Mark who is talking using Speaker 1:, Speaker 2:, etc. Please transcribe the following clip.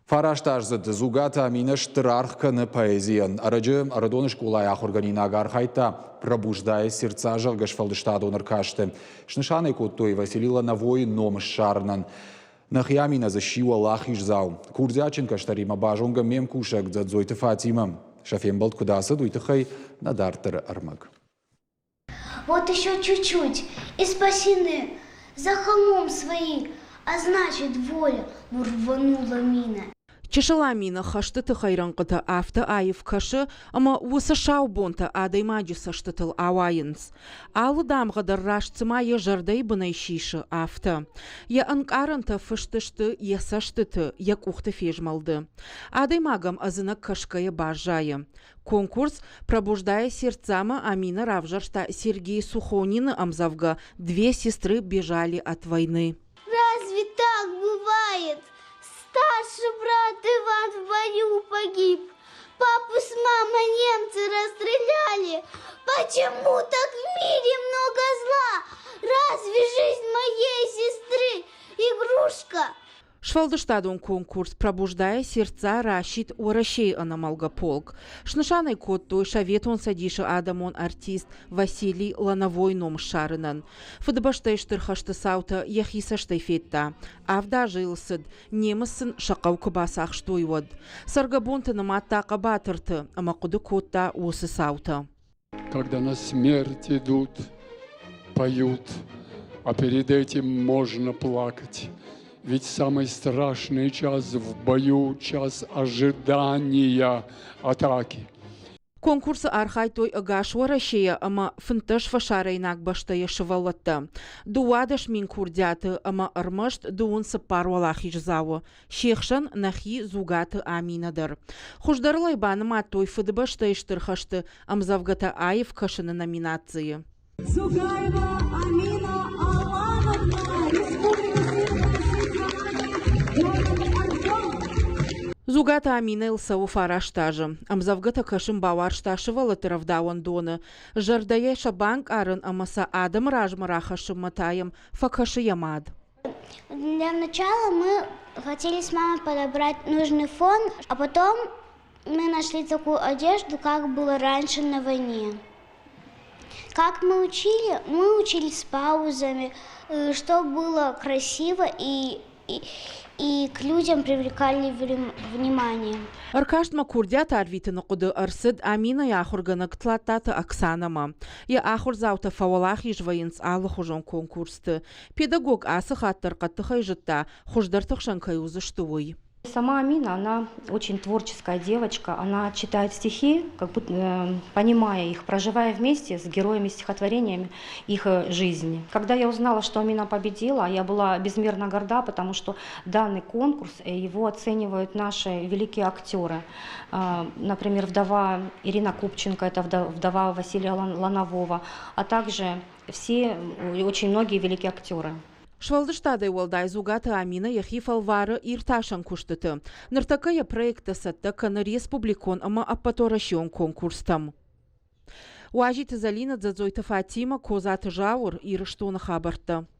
Speaker 1: Фарастаздзыд Дзугаты Аминӕ стыр аргъ кӕны поэзийӕн. Ӕрӕджы Ӕрыдоны скъолайы ахуыргӕнинаг архайдта «Пробуждая сердца» зӕгъгӕ сфӕлдыстадон ӕркасты. Снысан ӕй кодтой Василий Лановойы ном ссарынӕн. Нӕхи Аминӕ дзы сси уӕлахиздзау. Курдиатджын кӕстӕримӕ базонгӕ ме мкусӕг Дзӕдзойты Фатимӕ. Сӕ фембӕлд куыд ацыд, уый тыххӕй нӕ дарддӕры ӕрмӕг.
Speaker 2: Вот еще чуть-чуть, и спасены за холмом свои, а значит, воля рванула мина.
Speaker 3: Чысыл Амины хӕсты тыххӕй рӕнхъытӕ афтӕ аив кӕсы, ӕмӕ уыцы сау бонтӕ адӕймаджы цӕстытыл ауайынц. Алы дамгъӕ дӕр раст цыма йӕ зӕрдӕйы бынӕй сисы, афтӕ. Йӕ ӕнкъарӕнтӕ фыст сты йӕ цӕстыты, йӕ къухты фезмӕлды. Адӕймаг ӕм ӕдзынӕг кӕсгӕйӕ баззайы. Конкурс «Пробуждая сердца»-мӕ Амина равзӕрста Сергей Сухонины ӕмдзӕвгӕ «Две сестры бежали от войны».
Speaker 2: Разве так бывает? Старший брат Иван в бою погиб. Папу с мамой немцы расстреляли. Почему так в мире много зла? Разве жизнь моей сестры игрушка?
Speaker 3: Сфӕлдыстадон конкурс «Пробуждая сердца» расидт Уӕрӕсейы ӕнӕмӕлгӕ полк. Снысан ӕй кодтой Советон Цӕдисы адӕмон артист Василий Лановой ном ссарынӕн. Фыдыбӕстӕйы Стыр хӕсты цаутӕ йӕхи цӕстӕй федта. Авд азы йыл цыд, немыц сын сӕ хъӕу куы бацахстой, уӕд. Цӕргӕбонты нымадта хъӕбатырты ӕмӕ хъуыды кодта уыцы цаутӕ.
Speaker 4: Когда на смерть идут, поют, а перед этим можно плакать. Ведь самый страшный час в бою – час ожидания атаки.
Speaker 3: Конкурсы архайдтой ӕгас Уӕрӕсейӕ ӕмӕ 15 фӕсарӕйнаг бӕстӕйы сывӕллӕттӕ. 12 000 курдиаты ӕмӕ ӕрмӕст 24 уӕлахиздзауы. Се хсӕн нӕхи Дзугаты Аминӕ дӕр. Хуыздӕрыл ӕй банымадтой Фыдыбӕстӕйы Стыр хӕсты ӕмдзӕвгӕтӕ аив кӕсыны номинацийы.
Speaker 5: Цугаева Амина Алановна, Республика
Speaker 3: Дзугаты Аминӕйыл цӕуы фараст азы. Ӕмдзӕвгӕтӕ кӕсын бауарзта сывӕллӕтты рӕвдауӕндоны. Зӕрдӕйӕ сӕ банкъарын ӕмӕ сӕ адӕмы размӕ рахӕссынмӕ та йӕм фӕкӕсы йӕ мад.
Speaker 2: Для начала мы хотели с мамой подобрать нужный фон, а потом мы нашли такую одежду, как было раньше на войне. Как мы учили? Мы учили с паузами, чтобы было красиво и к людям привлекали внимание.
Speaker 3: Ӕркастмӕ курдиат арвитыны хъуыды ӕрцыд Аминӕйы ахуыргӕнӕг Тлаттаты Оксанӕмӕ. Йӕ ахуырдзаутӕ фӕуӕлахиз вӕййынц алыхуызон конкурсты. Педагог ацы хатт дӕр хъӕддыхӕй зыдта, хуыздӕрты хсӕн кӕй уыдзысты, уый.
Speaker 6: Сама Амина, она очень творческая девочка, она читает стихи, как будто понимая их, проживая вместе с героями стихотворениями их жизни. Когда я узнала, что Амина победила, я была безмерно горда, потому что данный конкурс, его оценивают наши великие актеры. Например, вдова Ирина Купченко, это вдова Василия Ланового, а также все, очень многие великие актеры.
Speaker 3: Сфӕлдыстадӕй уӕлдай Дзугаты Аминӕ йӕхи фӕлвары иртасӕн куыстыты. Ныртӕккӕ йӕ проекттӕ цӕттӕ кӕны республикон ӕмӕ ӕппӕтуӕрӕсеон конкурстӕм. Уазиты Зӕлинӕ, Дзӕдзойты Фатимӕ, Козаты Зауыр, Ирыстоны хабӕрттӕ.